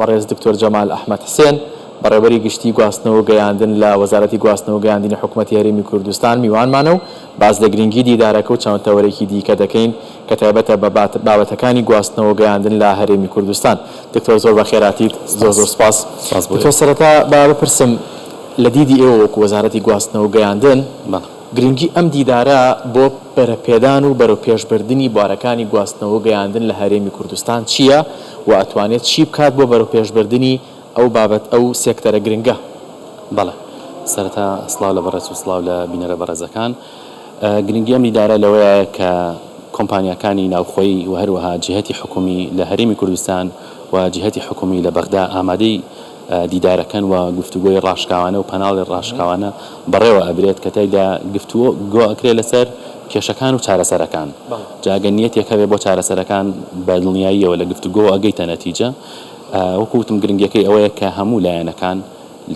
بەڕێز دکتۆر جەمال ئەحمەد حسێن، بەڕێوەبەری گشتیی گواستنەوە و گەیاندن لە وەزارەتی گواستنەوە و گەیاندنی حکومەتی هەرێمی کوردستان میوانمانە و باس لە گرنگی دیدارەکە و چەند تەوەرێکی دیکە دەکەین کە تایبەتە بە بابەتەکانی گواستنەوە و گەیاندن لە هەرێمی کوردستان. دکتۆر زۆر بەخێرهاتیت، زۆر زۆر سپاس. دکتۆر سەرەتا با بپرسم لە دیدی ئێوە وەکو وەزارەتی گواستنەوە و گەیاندن، گرنگی ئەم دیدارە بۆ پەرەپێدان و بەرەوپێشبردنی بوارەکانی گواستنەوە و گەیاندن لە هەرێمی کوردستان چییە و ئەتوانێت چی بکات بۆ بەرەوپێشبردنی ئەو بابەت ئەو سێکتەرە گرنگە؟ بەڵێ. سەرەتا سڵاو لە بەڕێز و سڵاو لە بینەرە بەڕێزەکان. گرنگی ئەم دیدارە لەوەیایە کە کۆمپانیاکانی ناوخۆیی و هەروەها جیهەتی حکوومی لە هەرێمی کوردستان و جیهەتی حکوومی لە بەغدا ئامادەی دیدارەکەن و گفتوگۆی ڕاشکاوانە و پەناڵی ڕاشکاوانە بەڕێوە ئەبرێت کە تیایدا گفتوگۆ ئەکرێت لەسەر کێشەکان و چارەسەرەکان جا گەر نیەتێک هەبێت بۆ چارەسەرەکان بە دڵنیاییەوە لە گفتوگۆوە ئەگەیتە نەتیجە وەکو وتم گرنگیەکەی ئەوەیە کە هەموو لایەنەکان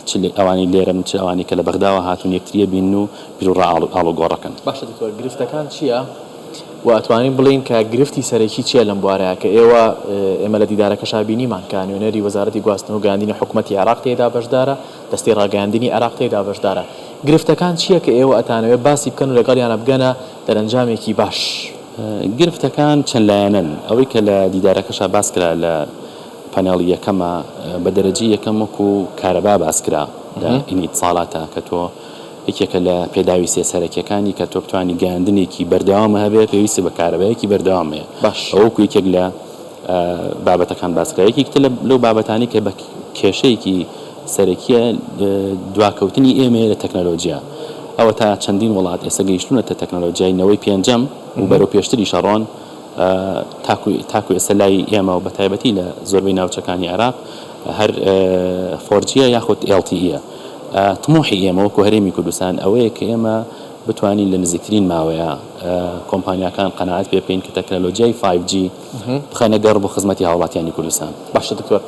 چ ئەوانەی لێرەن چ ئەوانەی کە لە بەغداوە هاتوون یەکتریە بینن و بیروڕا ئاڵوگۆڕەکەن. باشە دکتۆر گرفتەکان چیە؟ و ئەتوانین بڵێین کە گرفتی سەرەکی چیە لەم بوارەیا کە ئێوە ئێمە لە دیدارەکەشا بینیمان کە نوێنەری وەزارەتی گواستنەوە و گەیاندنی حکومەتی عێراق تێیدا بەشدارە، دەستەی ڕاگەیاندنی عێراق تێیدا بەشدارە. گرفتەکان چیە کە ئێوە ئەتانەوێ باسی بکەن و لەگەڵیانا بگەنە دەرەنجامێکی باش؟ گرفتەکان چەند لایەنەن. ئەوەی کە لە دیدارەکەشا باس کرا لە پانێڵی یەکەما بە دەرەجەی یەکەم وەکوو کارەبا باس کرا لە ئینیتساڵاتا کە تۆ یەکێکە لە پێداویستیە سەرەکیەکانی کە تۆ بتوانی گەیاندنێکی بەردەوام هەبێت پێویستت بە کارەبایەکی بەردەوام هەیە باش. ئەوە وەکو یەکێک لە بابەتەکان باس کرا یەکێکی تر لەو بابەتانەی کە بە کێشەیەکی سەرەکیە دواکەوتنی ئێمەیە لە تەکنەلۆجیا ئەوەتا چەندین وڵات ئێستا گەیشتوونەتە تەکنەلۆجیای نەوەی پێنجەم و بەرەو پێشتریش ئەڕۆن تاکو تاکو ئێستا لای ئێمە و بەتایبەتی لە زۆربەی ناوچەکانی عێراق هەر فۆرجیە یاخود ئێڵ تی ئیە. تموحی ئێمە وەکو هەرێمی کوردستان ئەوەیە کە ئێمە بتوانین لە نزیکترین ماوەیا کۆمپانیاکان قەناعەت پێ بکەین کە تەکنەلۆجیای فایڤ جی بخەنە گەڕ بۆ خزمەتی هاوڵاتیانی کوردستان. باشە دکتۆر،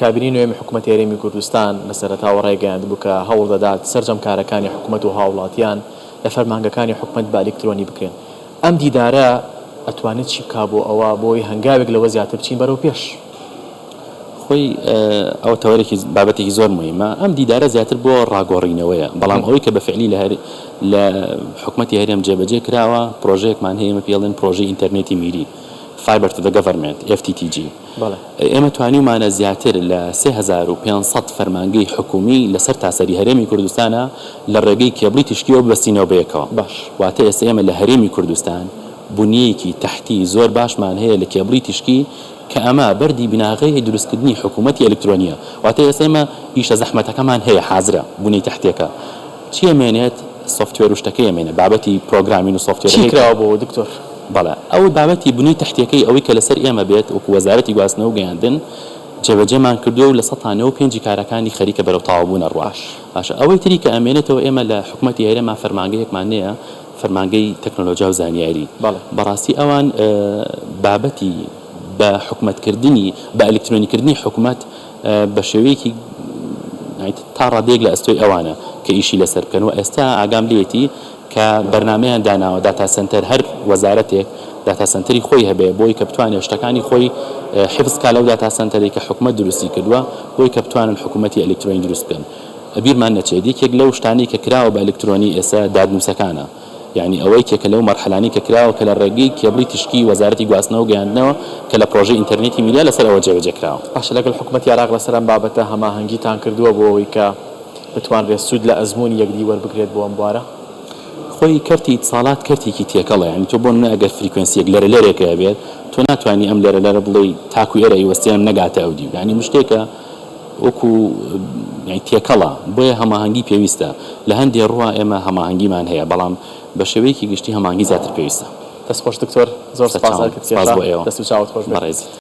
کابینەی نۆیەمی حکومەتی هەرێمی کوردستان لە سەرەتاوە ڕایگەیاندبوو کە هەوڵدەدات سەرجەم کارەکانی حکومەت و هاوڵاتیان لە فەرمانگەکانی حکومەت بە ئەلیکترۆنی بکرێن. ئەم دیدارە ئەتوانێت چی بکا بۆ ئەوە بۆ ئەوەی هەنگاوێک لەوە زیاتر بچین بەرەو پێش؟ خۆی ئەوە تەوەرێکی بابەتێکی زۆر موهیمە ئەم دیدارە زیاتر بۆ ڕاگۆڕینەوەیە بەڵام ئەوەی کە بە فعلی لە هەر لە حکومەتی هەرێم جێبەجێ کراوە پرۆژەیەکمان هەیە ئێمە پێی ئەڵێن پرۆژەی ئینتەرنێتی میری Fiber to the Government FTTG ئێمە توانیومانە زیاتر لە 3500 فەرمانگەی حکومی لە سەرتاسەری هەرێمی کوردستانا لە ڕێگەی کێبڵی تیشکیەوە ببەستینەوە بەیەکەوە واتە ئێستا ئێمە لە هەرێمی کوردستان بونیەیەکی تەحتی زۆر باشمان هەیە لە کێبڵی تیشکی کە ئەمە بەردی بناغەی دروستکردنی حکوومەتی ئەلکترۆنییە، واتە ئێستا ئێمە ئیشە زەحمەتەکەمان هەیە، حازرە، بونەی تەحتێکە، چی ئەمێنێت؟ software و شتەکەی ئەمێنێت، بابەتی programming و software ەکەی. چی کراوە بۆ دکتۆر؟ بەڵێ، ئەو بابەتی بنەی تەحتیەکەی ئەوەی کە لەسەر ئێمە بێت وەکو وەزارەتی گواستنەوە و گەیاندن جێبەجێمان کردووە و 95% ی کارەکانی خەریکە بەرەو تەواوبوون ئەڕوا. باشە ئەوەی تری کە ئەمێنێتەوە ئێمە لە حکومەتی هەرێما فەرمانگەیەکمان نێیە فەرمانگەی تەکنۆلۆجیا و زانیاری بەڕاستی ئەوان بابەتی بە حکومەتکردنی بە ئەلکترۆنیکردنی حکومەت بە شێوەیەکی تا ڕادەیەک لە ئەستۆی ئەوانە کە ئیشی لەسەر بکەن و ئێستا ئاگام لێیەتی کە بەرنامەیان داناوە data center هەر وەزارەتێک data center ی خۆی هەبێ بۆی کە بتوانێت شتەکانی خۆی حفز کا لەو data center ەی کە حکومەت دروستی کردووە بۆی کە بتوانن حکومەتی ئەلکترۆنی دروست بکەن. بیرمان نەچێت یەکێک لەو شتانەی کە کراوە بە ئەلکترۆنی ئێستا دادنووسەکانە یانی ئەوە یەکێکە لەو مەرحەلانەی کە کراوە کە لە ڕێگەی کێبڵی تیشکی وەزارەتی گواستنەوە و گەیاندنەوە کە لە پڕۆژەی ئینتەرنێتی میریا لەسەر ئەوە جێبەجێ کراوە. باشە لەگەڵ حکومەتی عێراق لەسەر ئەم بابەتە هەماهەنگیتان کردووە بۆ ئەوەی کە بتوانرێت سوود لە ئەزموونی یەکدی وەربگرێت بۆ ئەم بوارە؟ خۆی کەرتی ئیتساڵات کەرتێکی تێکەڵە یانی تۆ بۆ نمونە ئەگەر frequency یەک لەرە لەرێک هەبێت تۆ ناتوانی ئەم لەرە لەرە بڵێی تاکو ئێرە ئەیوەستێنم نەگاتە ئەو دیو یانی مشتێکە وەکو یانی تێکەڵە بۆیە هەماهەنگی پێویستە لە هەندێ ڕووە ئێمە هەماهەنگیمان هەیە بەڵام بە شێوەیەکی گشتی هەماهەنگی زیاتر پێویستە. دەست خۆش دکتۆر زۆر سوپاس ئەرکت کێشا دەست و چاوت خۆش بێت. بەڕێزیت.